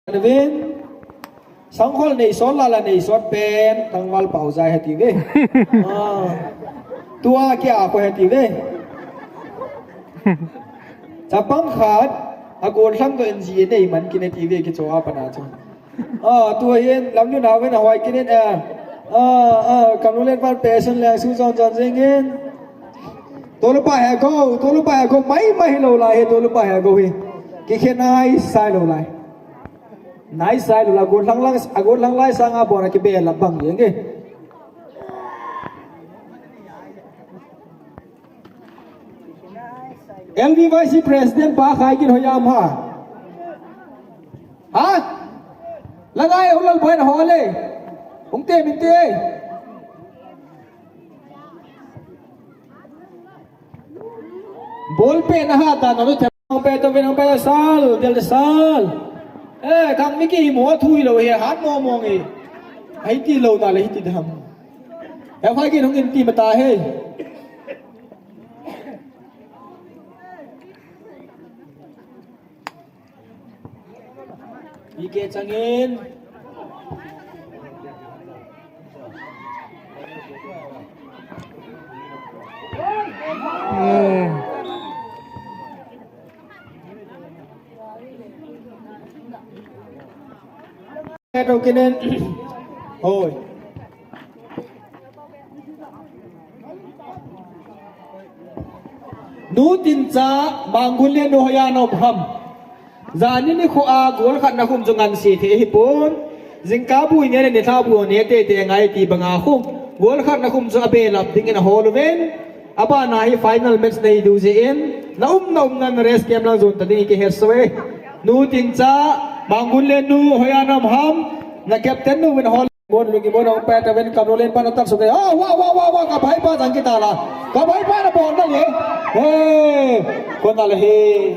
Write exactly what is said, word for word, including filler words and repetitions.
Vin. Sangkhol nei sot la la nei sot pen tangval pau jai heti ve. Ah. Tua kia ko heti ve. Chapang khat a gol thang to N G A nei man kin heti ve ki cho a pana cho. Ah, tua hin lam nu na ve na hoi kin in a. Ah, ah, kam nu len pan pesan le su jon jon jing in. Tolu pa he go, tolu pa he go, mai mai lo lai he tolu pa he go he. Ki khe nai sai lo lai. Nai sai lo la, a gol lang lang, a gol lang lai sanga bona ki be la bang yeng e. L V Y C President pa khai kin hoyam ha. Ha? Lagai ulal boy na hole. Ung te min te. Bol pe na ha ta na lu te. Ang pe to vin ang pe sal, del sal. Eh, kang mi ki mo thui lo he, han mo mo nge. Hai ti lo ta le hi ti dam. Eh, phai ki nung in ti mata he. Ike changin. Hoi. Nu Tincha, Manggun le nu Hoiya nom ham. Jani nikho a gol khat na khum chu ngan si the hi pon. Jingkah bu ne le nilhah bu ne te te ngai ti banga khum. Gol khat na khum chu a belap ding in a hol ven. Abana hi final match nei du je in. Na um na um nan rest game lang jon ta ding ki he so e. Nu Tincha, Manggun le nu Hoiya nom ham. Na captain nu vin hol. Bon, lugi bon, ong pet, ven, kam lo len, pan, atal, suke. Ah, wa, wa, wa, wa, ka bhai pa, jang kita la. Ka bhai pa, na bon, na le. Hey, kon na le, hey.